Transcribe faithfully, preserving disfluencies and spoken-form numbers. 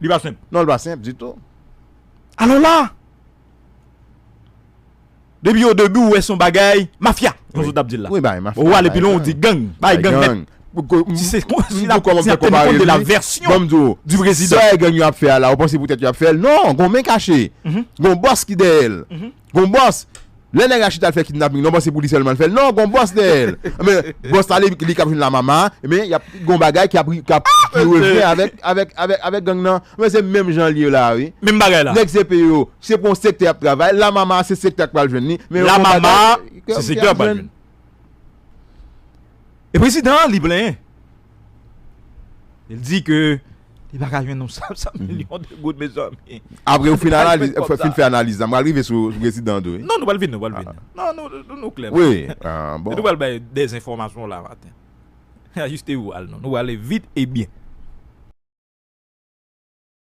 Li pa senp. Non, li pa senp ditou. Alò la, depi o debi ou wè se yon bagay mafya, jan zot ap di l la. Wi, bagay mafya. Ou ale pi lwen, ou di gang, bagay gang nèt. Si se si n ap si n ap teni kont de la vèsyon di prezidan. Sa gang yo ap fè a la, ou panse poutèt yo ap fè l? Non, gon men kache. Gon bòs ki dèyè l. Gon bòs. Lè nèg la chita al fè kidnaping, non, panse pou li sèlman l fè l. Non, gon bòs dèyè l. Men bòs la, li, li k ap jwenn la mama, men y ap gon bagay ki ap, ki ap ki revyen avèk, avèk, avèk, avèk gang nan. Men se menm jan l ye la, wi. Menm bagay la. Nèg se peye yo, se pou yon sektè y ap travay. La mama, se sektè k pral jwenn li. Men la mama, se sektè y ap jwenn. E prezidan an, li plenyen. Li di ke li pa ka jwenn yon sa, sa milyon de goud, mezanmi. Apre ou fin analiz, fin fè analiz la, m pral rive sou, sou prezidan tou, wi. Non, nou pral vini, nou pral vini. Non, nou, nou, nou klè. Wi, ah, bon. Nou pral bay de enfòmasyon la maten. Ajiste ou al non. Nou ale vit e byen.